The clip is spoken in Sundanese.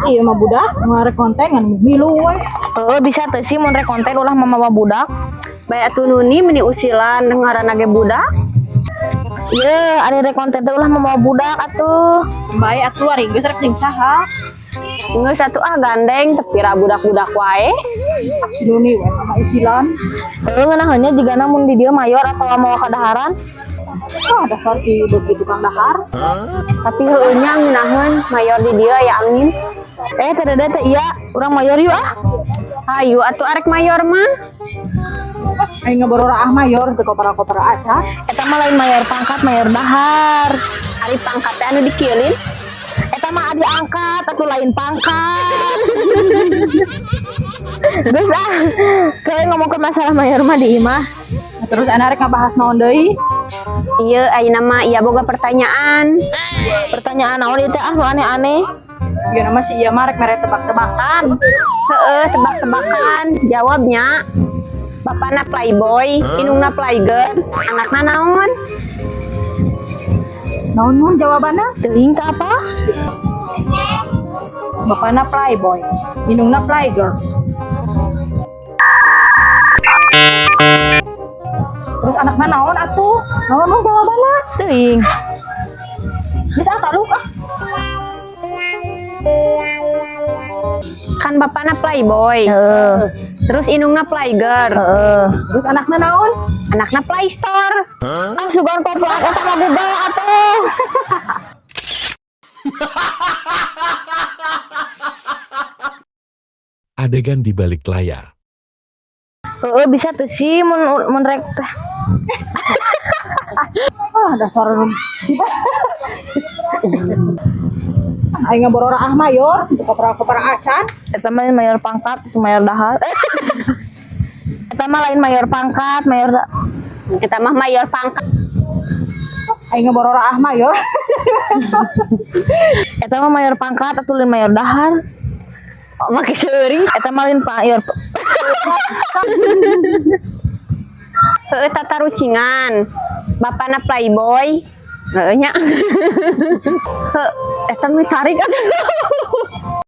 Iya mah budak ngarek konten ngan milu we. Heeh, bisa teu sih mun rek konten ulah mamawa budak. Bae atuh Nuni meni usilan ngaranna ge budak. Ye, ari rek konten teh ulah mamawa budak atuh. Bae atuh ari geus rek jeung saha? Geus atuh ah gandeng teu pira budak-budak wae. Si Nuni we sama usilan. Heeh, ngeunaheun nya jigana mun di dieu mayor atawa mawa kadaharan. Ah, dasar si beuki tukang dahar. Tapi heueuh nya ngeunaheun mayor di dieu aya angin. Eh, teh Dede teh iya, urang mayor yuk ah. Hayu atuh arek mayor mah. Aing ngaborora ah mayor teu kopara-kopara acan. Eta mah lain mayor pangkat, mayor dahar. Ari pangkat teh anu dikieuleun. Eta mah adi angkat atuh lain pangkat. Geus ah, kayak ngomongkeun masalah mayor mah di imah. Nah, terus anak rek ngabahas naon deui? Ieu ayeuna mah iya boga pertanyaan. Pertanyaan naon ieu teh ah nu aneh-aneh. Ieu mah si ieu mah rek mere tebak-tebakan. Heeh, tebak-tebakan. Jawabnya bapana playboy, indungna playgirl, anakna naon? Naon mun jawabanna? Teuing teh apa? Bapana playboy, indungna playgirl. Terus anakna naon atuh? Naon mun jawabanna? Teuing. Geus ah taluk ah. Kan bapana playboy, Heeh, terus indungna playgirl, heeh. Terus anakna naon? Anakna playstore. Ah, sugan koplak eta mah Google atuh. Adegan di balik layar. Heeh, bisa teu sih mun mun rek teh. Ah, dasar aing ngaborora ah mayor teu kopara-kopara acan. Eta mah lain mayor pangkat, mayor dahar. Eta mah lain mayor pangkat, mayor Eta mah mayor pangkat. Aing ngaborora ah mayor. Eta mah mayor pangkat atuh lain mayor dahar. Oh, make seuri. Eta mah lain mayor. Heeh, tatarucingan. Bapana playboy. Heeh nya. Heuh, eta mah tarik atuh.